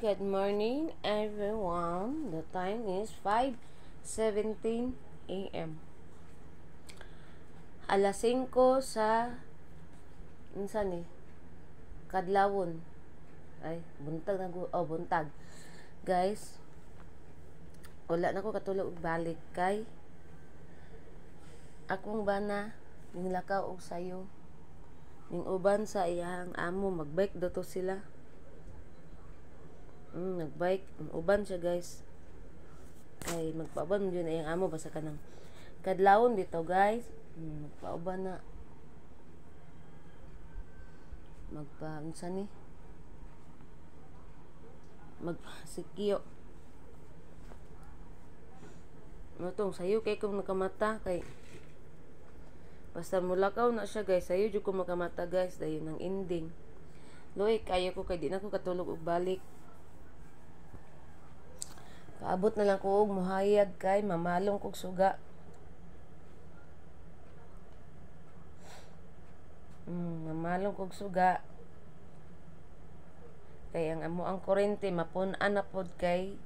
Good morning, everyone. The time is 5:17 a.m. Alas 5 sa unsa ni? Kadlawon. Ay, buntag na, oh, buntag. Guys, wala na ko katulog og balik kay akong bana ninglakaw og sayo. Ning uban sa iyang amo, magbike daw to sila. Nagbike, uban siya, guys. Kay magpauban yun iyang amo basta kanang kadlawon dito, guys. Magpauban na. Magpa unsa ni? Magpasikyo. Ano tong sayo kay kung nakamata kay basta mulakaw na siya, guys, sayo jud ko makamata, guys, dayon ang ending. Luoy kayo ko kay di na ko katulog og balik. Paabot na lang ko og muhayag kay mamalong kog suga. Mamalong kog suga. Kay ang amo ang kuryente mapun-an na pod kay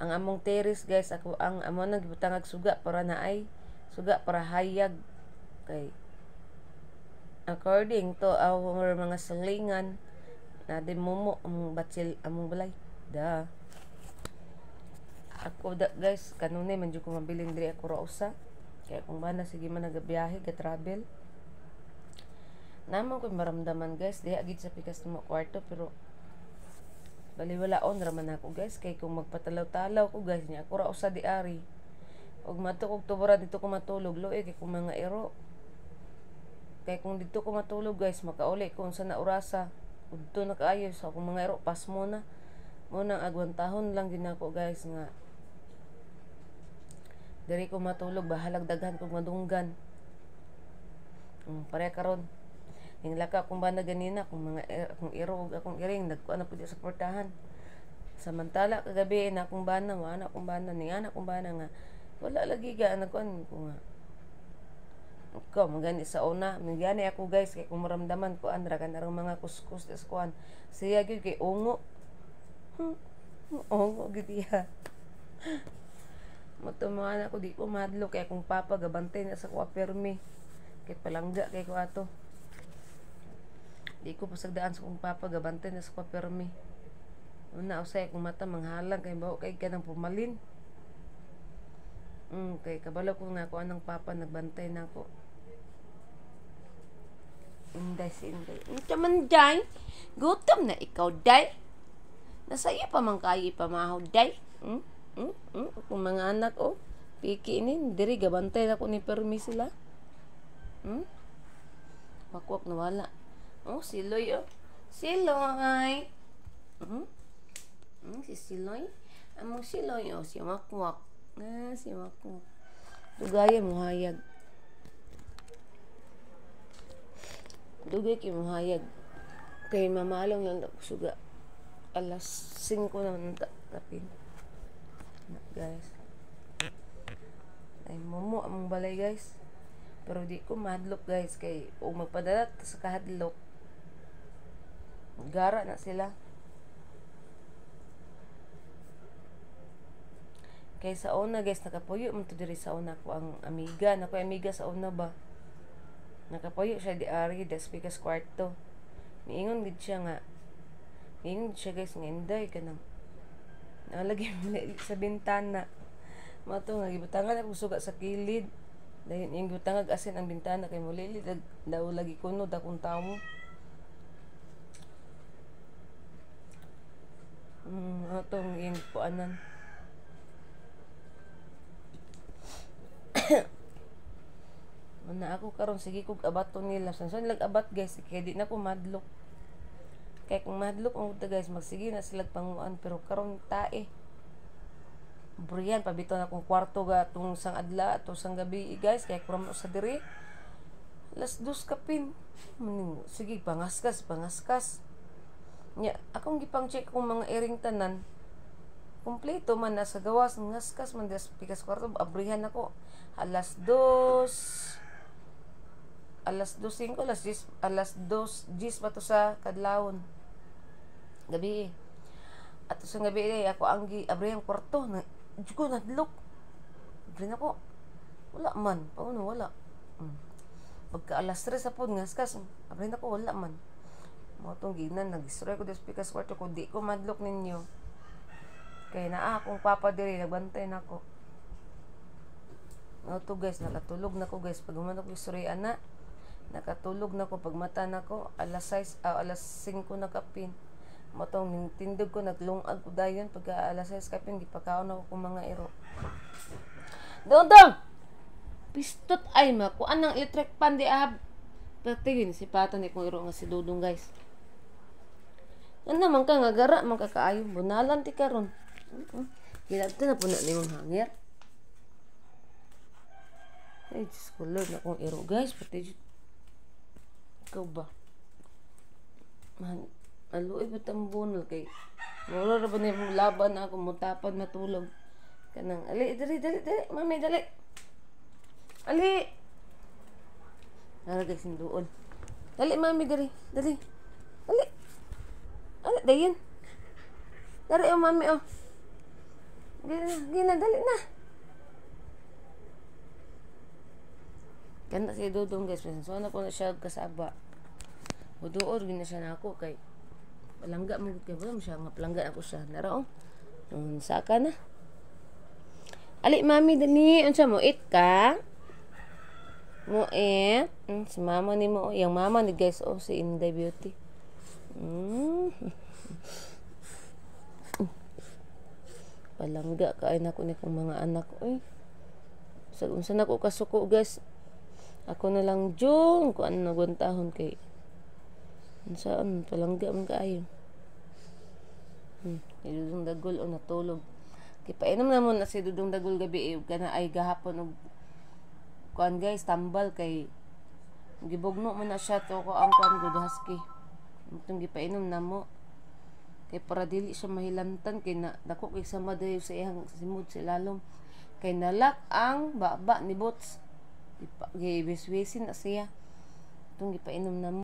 ang among terrace, guys, ako ang amo nang gibutang og suga para naay suga para hayag kay according to our mga silingan na di mumo among batsil among balay da. Ako da, guys, kanunay man jud ko mabilin diri, ako ra usa kay akong bana sige man nagabiyahe, ga travel. Naman ko maramdaman, guys, diha gid sa pikas mo kwarto, pero baliwalaon ra man ako, guys, kay kung magpatalaw-talaw ko, guys, niya ako ra usa di ari ug mato kog tubora dito ko matulog, luoy kay kung mga iro kay kung dito ko matulog, guys, makauli ko unsa na orasa, udto na kaayo sa akong mga iro, pasmo na mo nang agwantahon lang gid nako, guys, nga diri ko matulog, bahalag daghan kog madunggan. Pare karon ning laka akong bana ganina, akong mga akong iro ug akong iring nagkuan na pud sa portahan. Samantala kagabi na akong bana, wa na akong bana, ning ana akong bana nga wala lagi ga nagkuan ko nga ko magani sa una, migani ako, guys, kay kung maramdaman ko andra kanarang mga kuskus sa kuan siya gyud kay ungo. Ungo gid iya. Matumaan ako, di ko madlo kay akong papa gabantay na sa kuha permi. Kay palangga kay ko ato. Di ko pasagdaan sa akong papa, gabantay na sa kuha permi. Una usay akong mata manghalang kay bawo kay kanang pumalin. Kay kabalo ko nga ako anang papa nagbantay na ako. Inday si Inday. Unsa man, day? Gutom na ikaw, day? Nasaya pa man kayo ipamahaw, day? Hmm? Akong mga anak, oh. Piki ini, diri gabantay na ko ni permi sila. Wakwak nawala. Oh, siloy, oh. Siloy. Si Siloy. Among Siloy, oh, si Wakwak. Ah, si Wakwak. Dugay mo hayag. Dugay kay mo hayag. Kay mamalong lang ako suga. Alas 5 na tapin. Na, guys. Ay momo among balay, guys. Pero di ko mahadlok, guys, kay og magpadala sa kahadlok. Gara na sila. Kay sa una, guys, nakapuyo man to diri sa una ko ang amiga, nako amiga sa una ba. Nakapuyo siya di ari des pikas kwarto. Miingon gid siya nga. Miingon gid siya, guys, nga inday kanang nalagi sa bintana. Mato nga gibutangan ako suga sa kilid. Dayon iyang gibutangan asin ang bintana kay mulili daw lagi kuno dakong tawo. Atong iyang kuanan. Muna ako karon sige kog abaton nila. Sanson lag abat, guys, kay di na ko madlok. Kay kung madlok ang uta, guys, magsige na sila panguan, pero karon tae. Brian pabito na akong kwarto ga tung sang adla atong sang gabi, guys, kay kuram sa diri. Alas 2 kapin. Maning sige pangaskas, pangaskas. Nya akong gipang check akong mga iring tanan. Kompleto man na sa gawas, ngaskas man des pikas kwarto, abrihan ako. Alas 2, alas 2:05, alas 10, alas 2:10 pa to sa kadlawon. Gabi. Ato sa gabi eh, ako ang gi abri ang kwarto na Diyos ko nadlok. Abri na ko. Wala man, paano wala. Pagka alas 3 sa pod ngaskas, abri na ko, wala man. Mao tong gignan nag-istorya ko sa pikas kwarto ko, di ko madlok ninyo. Kay naa akong papa diri nagbantay nako. Mao to guys, nakatulog na ko guys. Pag human ako istorya ana, nakatulog na ko. Pag mata nako alas 6, alas 5 na kapin. Mao tong tindog ko, naglungag ko dayon pagka alas 6 kapin, gipakaon ako kong mga iro. Dondong! Pistot ay makuan ng electric pan di ahab. Patingin si pata ni kong iro nga si Dudong guys. Ano naman ka nga gara man ka kaayo, bunalan ti karon. Kinadto na po na nimong hangir. Ay, Diyos ko Lord, na kong iro guys. Pati ikaw ba? Man, aluoy ba tambunol kay mura ra ba ni laban na ako mutapad matulog. Kanang ali dali dali dali mami dali. Ali. Nara guys duol. Dali mami dali, dali. Dali. Ali dayon. Dali oh mami oh. Gina, gina dali na. Kana si Dudong guys, so na ko na siya kasaba. Muduor gina siya nako kay palangga mo kay wala mo siya nga palangga ako siya. Nara oh. Saka na. Ali mami dali, unsa mo it ka? Mo it? Si mama ni mo, yang mama ni guys oh si Inday Beauty. Palangga kaay nako ni kong mga anak oy. Sa unsa nako kasuko guys. Ako na lang jung kuan naguntahon kay unsaan palangga man kaayo. Dudong Dagol o natulog. Kay painom na mo na si Dudong Dagol gabi eh, kana ay gahapon og kuan guys tambal kay gibugno man na siya to ko ang kuan good husky. Itong gipainom na mo kay para dili siya mahilantan kay na dako kay sama dayo sa iyang simod sa lalom kay nalak ang baba ni Boots. Gibiswisin na siya. Itong gipainom na mo.